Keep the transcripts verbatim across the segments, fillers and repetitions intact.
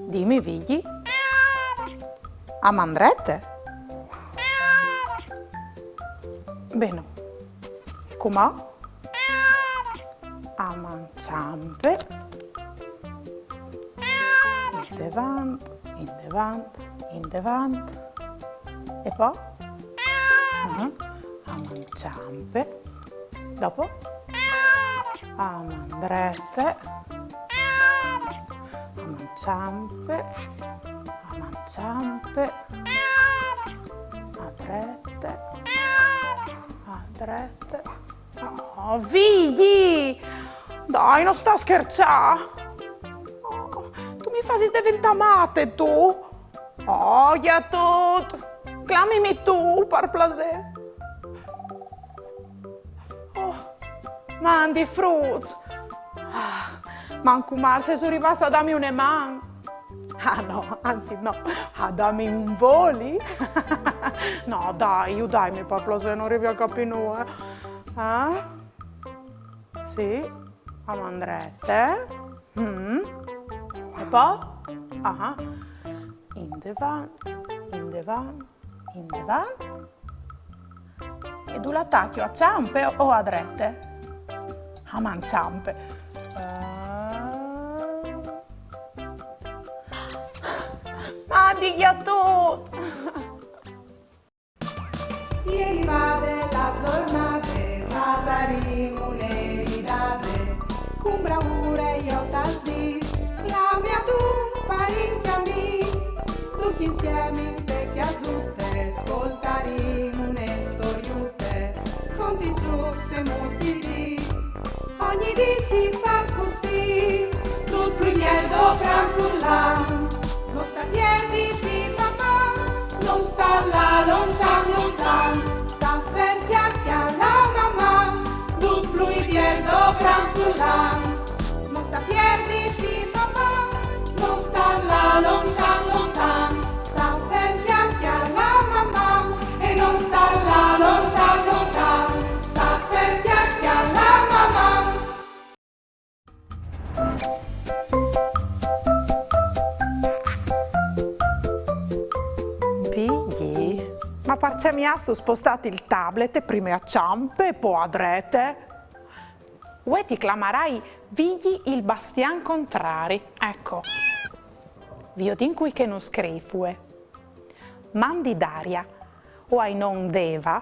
Dimi, Vigji. A man drete? Bene. Cumò? A man çampe. Indevant, indevant, indevant. E po? Ah, a man çampe. Dopo? A man drete. A man çampe. A man çampe. A drete. A drete. Oh, Vigji! Dai, no sta scherçâ! Oh, tu mi fasis deventâ mate, tu! Oh, Gjatut! Clamimi tu, par plasê! Oh, mandi fruts! Ah, mancul mâl sêso rivâts a dâmi une man! Ah no, anzit no, a dâmi un voli! No, dai, judaitmi par plasê, no rivi a capî nuie. Eh? Sì, a man drete. Mm. E po? Ah. Indevant, indevant, indevant. E dulà tachio, a çampe o a drete? A man çampe. Ah. Mandi Gjatut! E rivade la zornade, fasarìn une ridade, cun braure jo tal dîs, clamìn adun parint e amîs, ducj insiemi inte cjasute, scoltarìn une storiute, contint zûcs e muts di dì. Ogni dì si fâs cussì, dut plui biel dopran furlan. No sta pierditi, Maman, no sta lâ lontan, lontan. Sta fer, cjacle a la Maman, dut plui biel dopran furlan. No sta pierditi, Maman, no sta lâ lontan, lontan. Sta fer, cjacle a la Maman, e no sta lâ lontan, lontan. Sta fer, cjacle a la Maman. Vigji, ma parcè mi âstu spostât il tablet, prime a çampe e po a drete? Vuê ti clamarai Vigji il bastian contrari. Eco. Viodìn cui che nus scrîf vuê. Mandi Daria, o ai non Deva,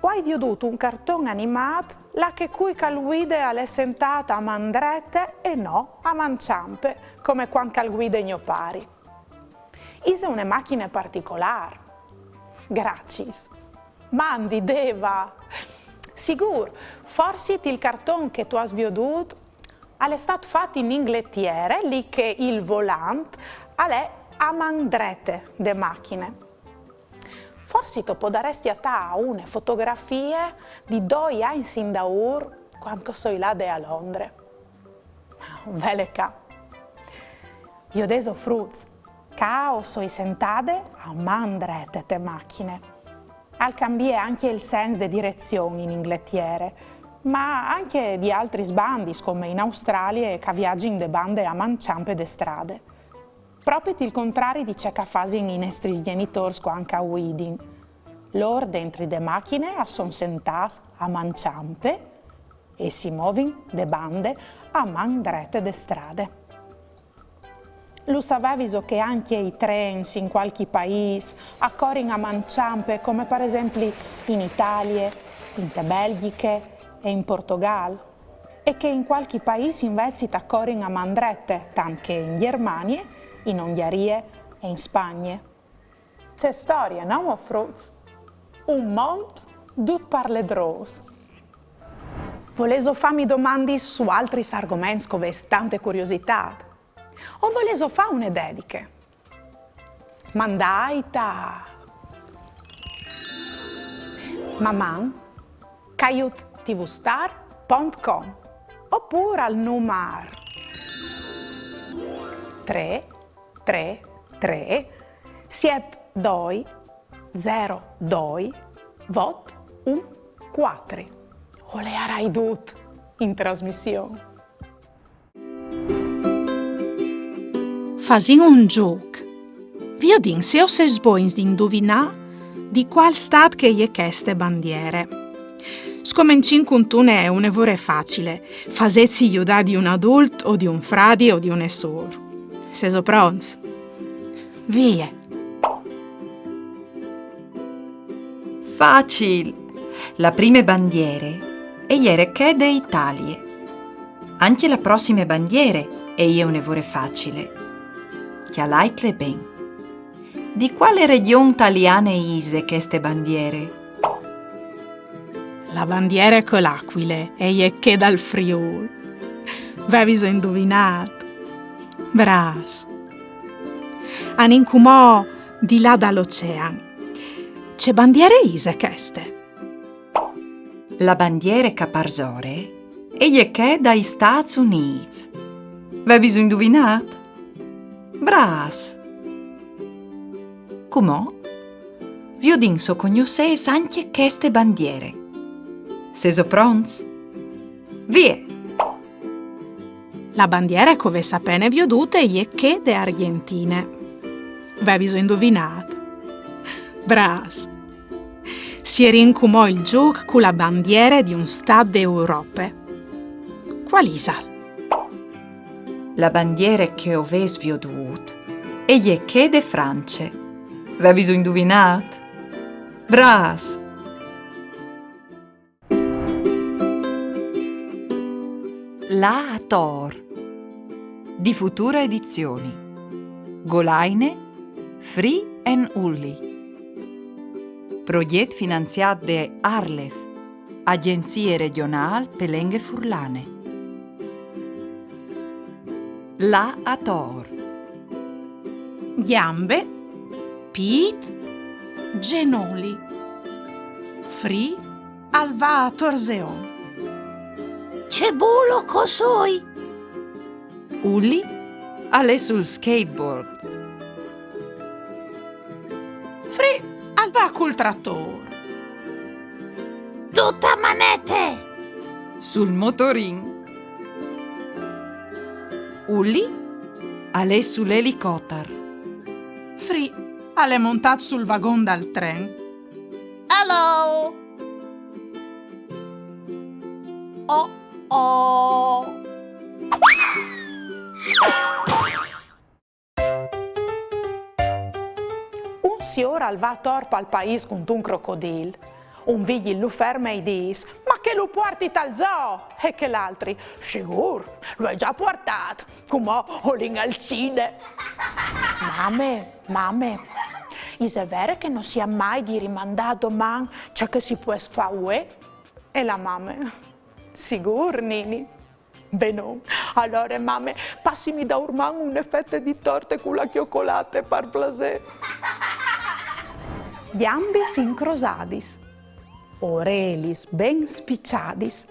o ai viodût un carton animât là che cui che al vuide al è sentât a man drete e no a man çampe, come cuant che al vuide gno pari. Ise une machine particolâr. Graciis. Mandi Deva! Sigûr, forsit il carton che tu âs viodût al è stât fat in Ingletiere, li che il volant al è a man drete de machine. Forsit o podarès cjatâ une fotografie di doi agns indaûr, cuant che o soi lade a Londre. Vele ca. Viodêso fruts, ca o soi sentade a man drete te machine. Al cambie ancje il sens de direzion in Ingletiere, ma ancje di altris bandis, come in Australie, ca viagjin de bande a man çampe de strade. Propit il contrari di ce che a fasin i nestris gjenitôrs cuant che a vuidin. Lôr dentri de machine a son sentâts a man çampe e si movin de bande a man drete de strade. Lu savêviso che ancje i trens in cualchi paîs a corin a man çampe, come par esempli in Italie, inte Belgjiche e in Portogâl? E che in cualchi paîs invezit a corin a man drete, tant che in Gjermanie, in Ongjarie e in Spagne. Ce storie, no mo fruts? Un mont dut par ledrôs. Volêso fâmi domandis su altris argoments che o vês tante curiositât? O volêso fâ une dediche? Mandait a maman caiut tvstar pont com opûr al numar trê trê trê siet doi zero doi vot un cuatri. O learai dut in trasmission. Fasìn un zûc. Viodìn se o sês bogns di induvinâ di cuâl stât che e je cheste bandiere. Scomencìn cuntune une vore facile. Fasêtsi judâ di un adult o di un fradi o di une sûr. Sêso pronts? Vie! Facil! La prime bandiere e jere chê de Italie. Ancje la prossime bandiere e je une vore facile. Cjalaitle ben. Di cuale regjon taliane ise cheste bandiere? La bandiere cu la acuile e je chê dal Friûl. Veviso induvinât? Brâfs! Anìn cumò di là dal ocean. Ce bandiere ise cheste? La bandiere che o ai parsore e je chê dai Stâts Unîts. Veviso induvinât? Brâfs! Cumò, viodìn se o cognossês ancje cheste bandiere. Sêso pronts? Vie! La bandiere che o vês a pene viodût e je chê de Argjentine. Veviso induvinât? Brâfs! Sierìn cumò il zûc cu la bandiere di un stât de Europe. Cuâl isal? La bandiere che o vês viodût e je chê de France. Veviso induvinât? Brâfs! Lâ ator, di Futura Edizioni. Golaine, Free and Ulli. Progjet finanziât de ARLeF, Agjenzie Regjonâl pe Lenghe Furlane. Lâ ator. Gjambe, pît, zenoli. Free al va a torzeon. Ce bulo che o soi! Ulli al è sul skateboard. Free al va cul tratôr. Dut a manete! Sul motorin. Ulli al è sul elicotar. Free al è montât sul vagon dal tren. Hello! Oh oh! Un siôr al va ator pal paîs cuntun crocodil. Un vigjil lu ferme e i dîs: «Ma che lu puarti tal zoo?» E chel altri: «Sigûr, lu ai za puartât, cumò o lin al cine.» «Mame, mame, ise vere che no si à mai di rimandâ a doman ce che si pues fâ vuê?» E la mame: «Sigûr, nini.» «Benon, alore, mame, passimi daurman une fete di torte cu la cjocolate, par plasê.» Gjambis incrosadis, orelis ben spiçadis,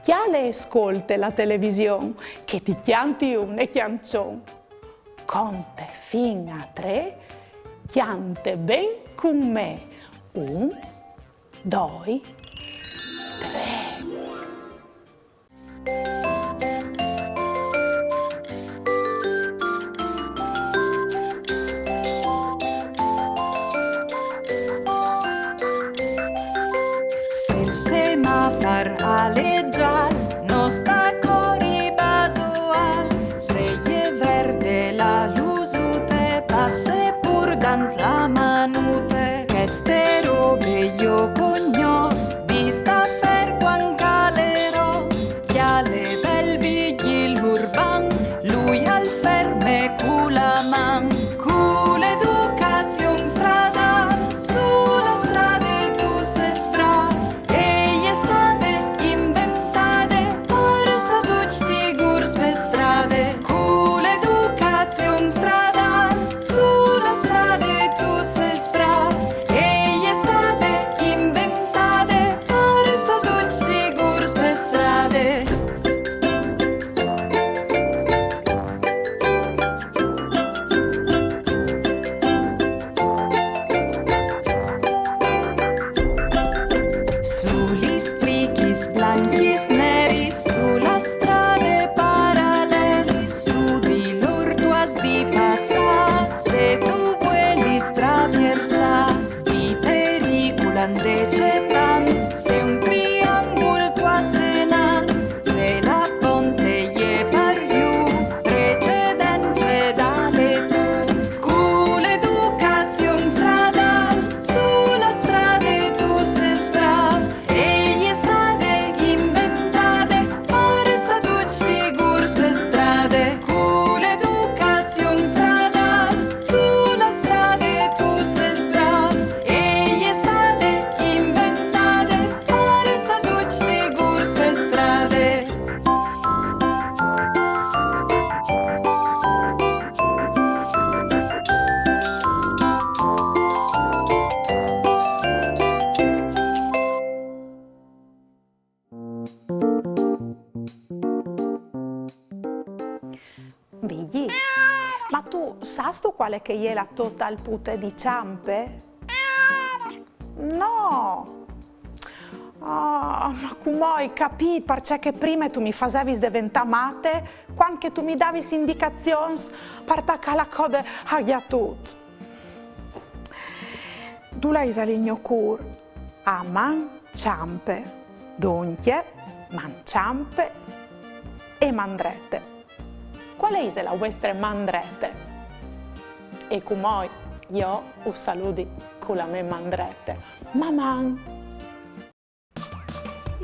cjale e scolte la television, che ti cjanti une cjançon. Conte fin a trê, cjante ben cun me. Un, doi, trê. Se il semafar al è zâl, no sta cori basual. Se e je verde la lusute, passe pur dant la manute. Cheste robe jo o cognòs, di stâ fer Sâstu quale che e je la total pute di Ciampe? No! Ah, ma cumò o ai capît parcè che prime tu mi fasevis deventâ mate, cuant che tu mi davis indicazions par tacâ la code a Gjatut. Dulà isal il gno cûr? A man Ciampe. Duncje, man Ciampe e man drete. Cuale ise la vuestre man drete? E cumò jo us saludi cu la mê man drete. Maman!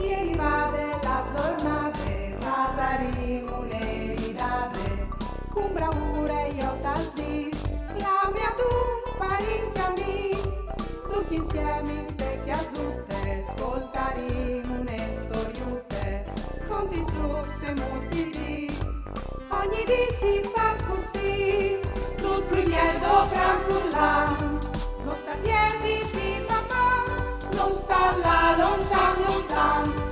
E rivade la zornade, fasarìn une ridade, cun braure jo tal dîs, clamìn adun parint e amîs, ducj insiemi inte cjasute, scoltarìn une storiute, conte i zûcs e mûts di dì. Ogni dì si fâs cussì, dut plui biel dal cran furlan. No sta pierditi, papà, no sta lâ lontan, lontan.